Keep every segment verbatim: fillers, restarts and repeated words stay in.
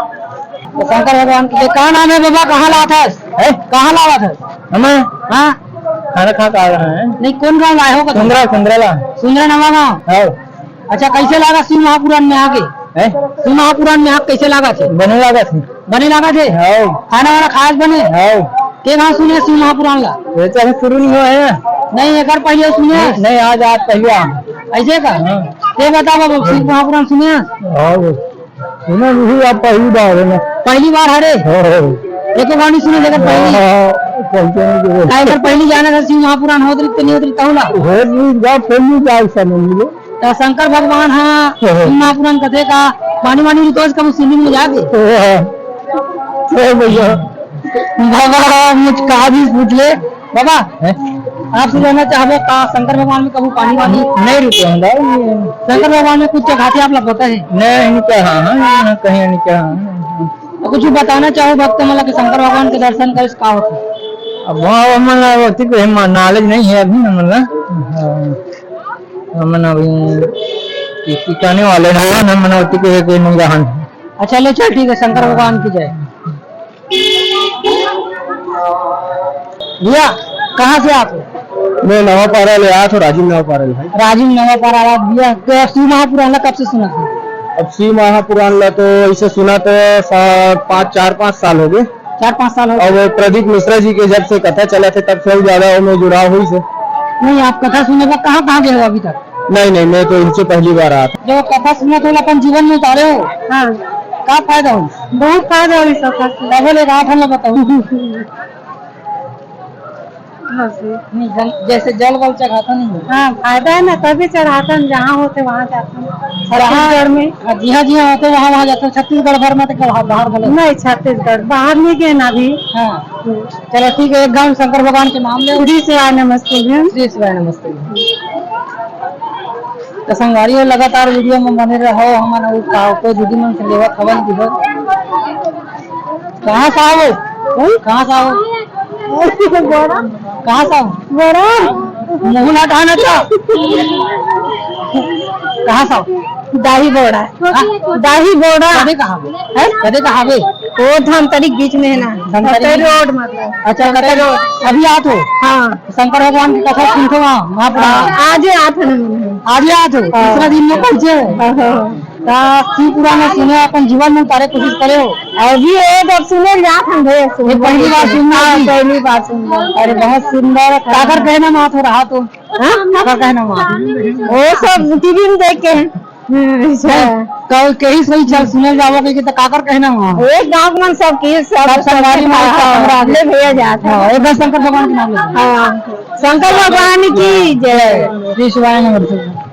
तो शंकर भगवान के का नाम है बाबा, कहाँ लावत हस? हैं? कहाँ लावत हस? हमें हाँ। खाना खा के आ रहे हैं। नहीं, कौन गाँव लाए हो? सुंदरा, सुंदरा ला। सुंदरा नवा गाँव। हाँ। अच्छा, कैसे लागा शिव महापुराण में आके? हैं? शिव महापुराण में आके कैसे लागा थे? बने लागा थे। बने लागा थे? हाँ। खाना वाना खास बने? हाँ। के गाँव सुने शिव महापुराण ला? ये तो अभी शुरू नहीं हुआ है। नहीं, एक बार पहले सुने? नहीं, नहीं, आज, आज पहली बार। ऐसे का? हाँ। के बता बाबू, शिव महापुराण सुने? हाँ। सुने नहीं, आप पहली बार है ना। पहली बार हरे? हाँ, हाँ। एको बार नहीं सुने, लेकिन पहली। हाँ, हाँ, पहचान के बोल। काहे कर पहली जाना था, शिव महापुराण होत रही, तो नहीं होत रही, तहुला? होत रही, जा, पहली बार समझ लो। तो शंकर भगवान, हाँ, हाँ। शिव महापुराण कथे का, पानी वानी रितोष कब शिवलिंग में जाके? हाँ, हाँ। जय भैया। बाबा, मुझ कहा भी पूछ ले। बाबा, हैं? आपसे जानना चाहबो का शंकर भगवान में कभू पानी वानी? नहीं रुके हैं भाई। शंकर भगवान में कुछ चघाथे आप लोग पता है? नहीं, नहीं कहा, हाँ, हाँ, कहीं नहीं कहा। तो कुछ बताना चाहो भक्त मन ला कि शंकर भगवान के दर्शन करे से का होथे? अब वहाँ वो मन ला ओती कोई हम knowledge नहीं है अभी ना मन ला। हाँ। हमन अभी किसी कहने वाले हैं ना, मन ओती कोई कोई नहीं रहन। अच्छा, ले चल, ठीक है, शंकर भगवान की जय। भैया, कहाँ से आप हो? मैं नवापारा ले आया था, राजीव नवापारा ले। राजीव नवापारा वाला भैया, तो शिव महापुराण ला कब से सुना था? अब शिव महापुराण ला तो इसे सुना तो सा-, पाँच, चार पाँच साल हो गए। चार पाँच साल हो गए। अब प्रदीप मिश्रा जी के जब से कथा चला थे, तब से ज्यादा वो में जुड़ाव हुई से। नहीं, आप कथा सुने बर कहाँ कहाँ गए हो अभी तक? नहीं, नहीं, मैं तो इनसे पहली बार आया था। जो कथा सुना तो अपन जीवन में उतारे हो? हाँ। का फायदा हो? बहुत फायदा हो इस कथा से। तभो ले रात हम बताओ। हाँ जी। नहीं, जल, जैसे जल वल चढ़ाता नहीं है। हाँ, फायदा है ना, तभी चढ़ाता है, जहाँ होते वहाँ जाते हैं। जहाँ छत्तीसगढ़ में। हाँ, जिहाँ जिहाँ होते वहाँ वहाँ जाते हैं। छत्तीसगढ़ भर में तो क्या बाहर, बाहर भले। नहीं, छत्तीसगढ़ बाहर नहीं गए ना अभी। हाँ। चलो ठीक है, एक गाँव शंकर भगवान के नाम ले। श्री शिवाय नमस्तुभ्यं। श्री शिवाय नमस्तुभ्यं। तो संगवारी हो, लगातार video में बने रहो, हमन अउ का कोई दीदी मन से लेवत हवन दीदी। कहाँ से आओ? हम्म? कहाँ से आओ? बोड़ा। कहाँ से आओ? बोड़ा। मुँह ना ढाना था। कहाँ से आओ? दाही बोड़ा। हाँ? दाही बोड़ा। कदे कहाँ? हैं? कदे कहाँ बे? वो धमतरी के बीच में है ना। धमतरी धमतरी में? रोड मतलब। अच्छा, धमतरी कदे रोड। अभी आत हो? हाँ। शंकर भगवान की कथा सुनथो वहाँ, महापुराण। हाँ, आजे आत हन। आजे आत हो, हाँ। तीसरा दिन में पहुँचे हो। हाँ, हाँ। ता शिव पुराण में सुने, अपन जीवन में उतारे कोशिश करे हो। अभी ये तो अब सुने जात हन भैया, सुन। ये पहली बार सुनना हाँ, अभी? पहली बार सुनना। अरे बहुत सुंदर। काकर कहना मात हो रहा तो? हाँ? काकर कहना मात? वो सब टीवी में देख के। हम्म, अच्छा। कल के ही सही चल सुने जाओ के, कि तो काकर कहना मात? एक गाँव मन सब की, सब सब संगवारी मार हाँ, सब हाँ, ले भैया जात है। हाँ, एक बार शंकर भगवान के नाम ले। हाँ, शंकर भगवान की जय। श्री शिवाय नमः।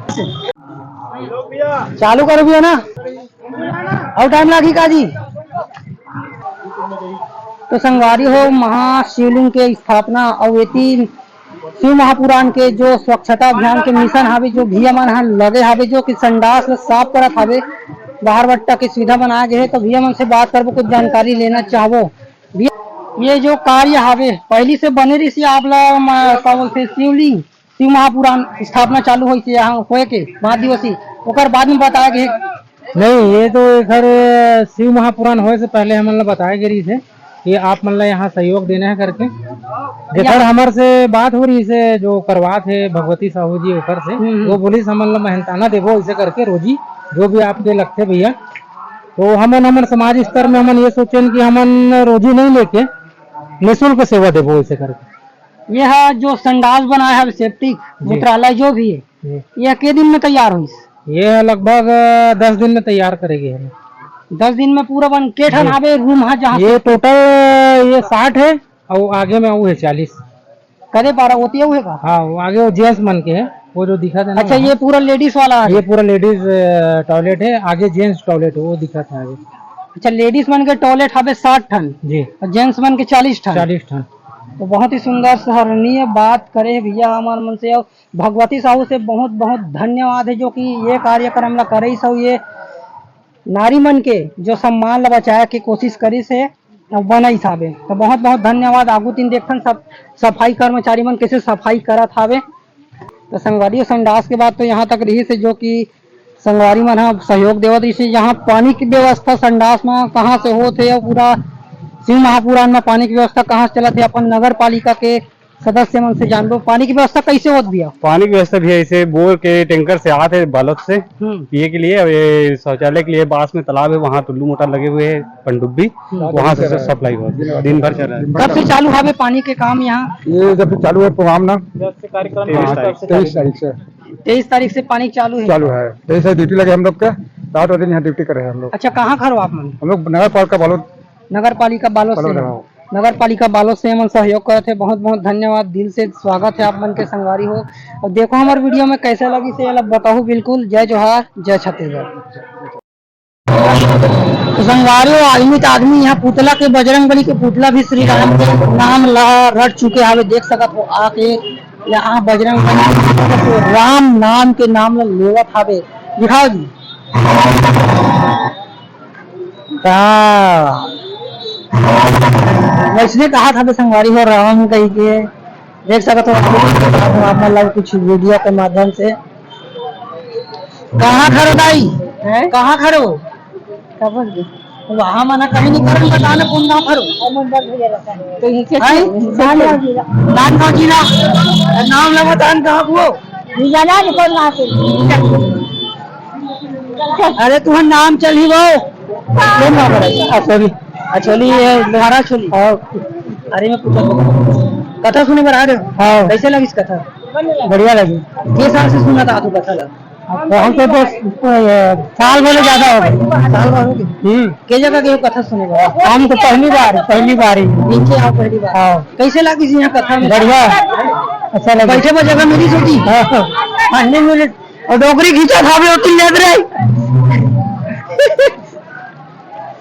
चालू करो भैया ना, अउ टाइम लागी का जी? तो संगवारी हो, महाशिवलिंग के स्थापना अउ एती शिव महापुराण के जो स्वच्छता अभियान के मिशन हावे, जो भैया मन ह लगे हावे, जो कि संडास ल साफ करत हावे, बाहर बट्टा के सुविधा बनाए गे हे। तो भैया मन से बात करबो, कुछ जानकारी लेना चाहबो। भैया, ये जो कार्य हावे, पहली से बने रहिस या आप ला म-, का बोलथे, शिवलिंग शिव महापुराण स्थापना चालू होइस, यहाँ होए के पाँच दिवसीय, ओकर बाद में बताया गे हे। नहीं, ये तो एखर शिव महापुराण होए से पहले हमन ला बताया गे रहिस हे कि आप मन ला यहाँ सहयोग देना है करके। जेकर यहाँ हमर से बात हो रहिस हे, जो करवात हे भगवती साहू जी ओकर से, हम्म, हम्म। वो बोलिस हमन ला मेहनताना देबो ऐसे करके रोजी, जो भी आपके लगथे भैया। तो हमन, हमन समाज स्तर में हमन ये सोचेन कि हमन रोजी नहीं लेके निःशुल्क सेवा देबो ऐसे करके। ये हा जो संडास बनाए हे, सेप्टिक जी। मूत्रालय जो भी है, जी। ये के दिन में तैयार होइस? ये लगभग, अ, दस दिन में तैयार करे गे हे। दस दिन में पूरा बन के ठन जी। हावे रूम हा जहाँ ये से? टोटल ये साठ है और आगे में वो है चालीस। कदे पारा ओती अउ हे का? हाँ, वो आगे वो जेंट्स मन के है, वो जो दिखत है ना अच्छा, वहाँ। ये पूरा लेडीज वाला है? ये पूरा लेडीज, अ, टॉयलेट है, आगे जेंट्स टॉयलेट है, वो दिखत है आगे। अच्छा, लेडीज मन के टॉयलेट हावे साठ ठन जी। और जेंट्स मन के चालीस ठन। चालीस ठन। तो बहुत ही सुंदर सराहनीय बात करे हे भैया हमर मन से, और भगवती साहू से बहुत बहुत धन्यवाद है जो कि ये कार्यक्रम ला करिस, और ये नारी मन के जो सम्मान ला बचाए के कोशिश करिस हे, और बनाइस हावे। तो बहुत बहुत धन्यवाद। आगू तीन देखथन सब सफाई कर्मचारी मन कैसे सफाई करत हावे। तो संगवारी, संडास के बात तो यहाँ तक रहिस हे जो कि संगवारी मन ह सहयोग देवत रहिसे। यहाँ पानी के व्यवस्था संडास म कहाँ से होत हे अउ पूरा शिव महापुराण म पानी के व्यवस्था कहाँ से चलत हे, अपन नगर पालिका के सदस्य मन से जानबो, पानी के व्यवस्था कैसे होत भैया? पानी की व्यवस्था भी ऐसे बोर के टैंकर से आते हैं बालोद से हम्म। पिए के लिए। अब ये शौचालय के लिए पास में तालाब है, वहाँ टुल्लू मोटर लगे हुए हैं, पनडुब्बी, हम्म। वहाँ से सप्लाई होती है, दिन भर चल रहा है। कब से चालू हवे पानी के काम यहाँ? ये जब से चालू है प्रोग्राम ना, जब से कार्यक्रम तेईस तारीख से। तेईस तारीख से। तेईस तारीख से पानी चालू है? चालू है, तेईस से ड्यूटी लगे हम लोग का, रात और दिन यहाँ ड्यूटी कर रहे हैं हम लोग। अच्छा, कहाँ घर हो आप मन? हम लोग नगर पालिका बालोद। नगर पालिका बालोद से बालोद हैं। हैं। नगर पालिका बालोद से हमन सहयोग करत हे, बहुत बहुत धन्यवाद, दिल से स्वागत है आप मन के संगवारी हो। और देखो हमारे वीडियो में कैसे लगी से अलग बताओ बिल्कुल। जय जोहार, जय छत्तीसगढ़। तो संगवारी हो, आदमी तो आदमी यहाँ पुतला के, बजरंग बली के पुतला भी श्री राम के नाम ला रट चुके हावे, देख सकत हो आके यहाँ बजरंग बली राम नाम के नाम ला लेवत हावे। दिखाओ जी। का वैसने कहा था बे संगवारी हो राम कही के। देख सकत हो आप, आप मतलब कुछ वीडियो के माध्यम से। कहाँ खड़ो दाई? हैं? कहाँ खड़ो? का बोल दे? वहाँ मना कहीं नहीं करन, बताना कौन गाँव खड़ो? तो ये क्या हैं? चीज़? नान गाँव जीरा। नान गाँव जीरा। नाम ला बतान कहाँ को? जीरा ना, कौन गाँव से? अरे तुहर नाम चलही वो। कौन नाम है? अछोली। अछोली है, लोहारा अछोली। हाँ। अरे मैं पूछा कथा सुने बर आ रहे हो? हाँ। कैसे लगिस कथा? बढ़िया लगी। के साल से सुनत आथो कथा ला? अब हम तो बस, अ, साल भर ज्यादा हो गए। साल भर हो गए? हम्म। के जगह के कथा सुने बर? हम तो पहली बार, पहली बार ही। नीचे आओ पहली बार। हाँ। कैसे लगिस यहाँ कथा में? बढ़िया। अच्छा लगा। बैठे बर जगह मिलिस होही? हाँ, हाँ। हाँ, नहीं मिले। अउ डोकरी खींचत हावे ओती ले रे।